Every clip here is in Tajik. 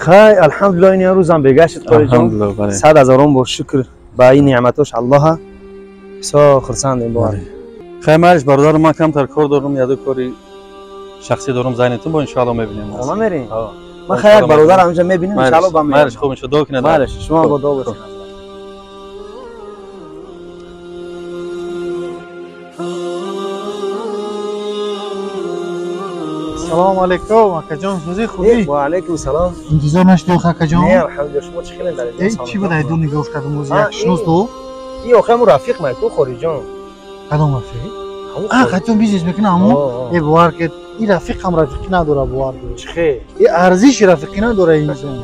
Хай, алҳамдулиллоҳ, ин рӯзам бегашт қори ҷон. Сад ҳазорон бор шукр ба ин неъматош Аллоҳа. Бисёр хурсандем бовар. Хай, майлиш, бародар, ман камтар кор дорам, яду кори шахсӣ дорам, зайнетун бо иншоалло мебинем. Хона мерем? Ман хай як бародар ҳаминҷа мебинем, иншоалло ба. Майлиш, хуб, иншо дуо кунед. Майлиш, шумо бо дуо бошед. Салому алейкум, акаҷон, сӯзи хубӣ? Ва алейкум салом. Интизор нашудӣ, акаҷон? Не, алҳамдулиллоҳ, шумо чӣ хеле дар? Чӣ буд, айду нигоҳ кардам, ози як шинос ду. И охи ҳамун рафиқ май ку, хориҷон. Кадом рафиқ? А, қатиён бизнес мекунам, ҳамун? Э, бовар кед, и рафиқ ҳам рафиқӣ надора, бовар кед. Чӣ хел? И арзиши рафиқӣ надора инсон.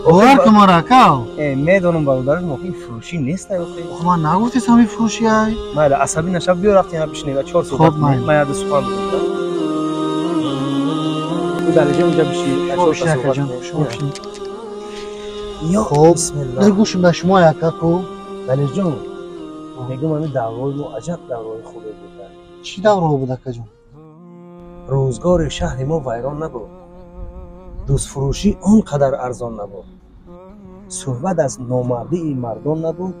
Бовар кун мара, ака. Э, медонам, бародарам, охи фурӯшӣ нест охи. Охи ман нагуфтесам и фурӯшӣ ай. Майла, асабӣ нашав, биё рафтем бишинем ва чор суҳбат кунем. Ман яду сухан дорам. Далеҷа унҷа биши. Хоб, гӯшим ба шумо, якаку. Далеҷон, мегӯм, ами даврои мо аҷаб даврои хубе буда. Чӣ давроҳо буд, акаҷон? Рӯзгори шаҳри мо вайрон набуд, дӯстфурӯшӣ он қадар арзон набуд, суҳбат аз номардии мардон набуд,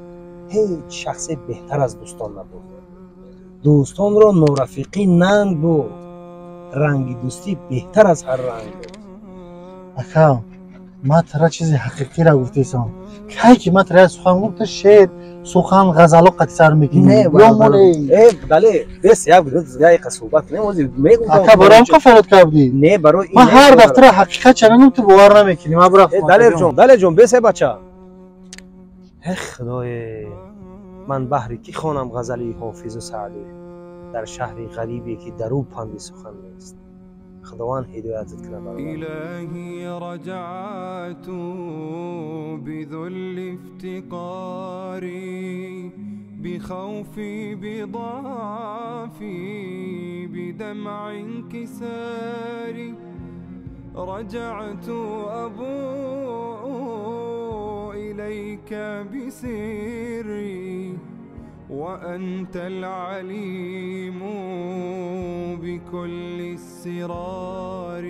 ҳеҷ шахсе беҳтар аз дӯстон набуд, дӯстонро норафиқӣ нанг буд, ранги дӯстӣ беҳтар аз ҳар ранг буд. Ака, ман тара чизи ҳақиқиро гуфтесам. Кай ки ман тара сухан гуфта, шеър, сухан, ғазало қати сар мекунӣ. Дале, бес як дақиқа суҳбат кунем, ҳозир мегӯм. Ака, барои ка фарёд кардӣ? Не, барои ман ҳар дафъа тара ҳақиқат чара мегӯм, ту бовар намекунӣ. Ман бурафтам. Далерҷон, Далерҷон, бес, э бача. Э худое, ман баҳри кӣ хонам ғазали Ҳофизу Саъдӣ дар шаҳри ғарибе, ки дар ӯ панди сухан нест. Худованд ҳидоятат кунад, бародар. إلهي رجعت بذل افتقاري، بخوفي، بضعفي، بدمع انكساري، رجعت أبوء إليك بسري، وأنت العليم بكل السرار.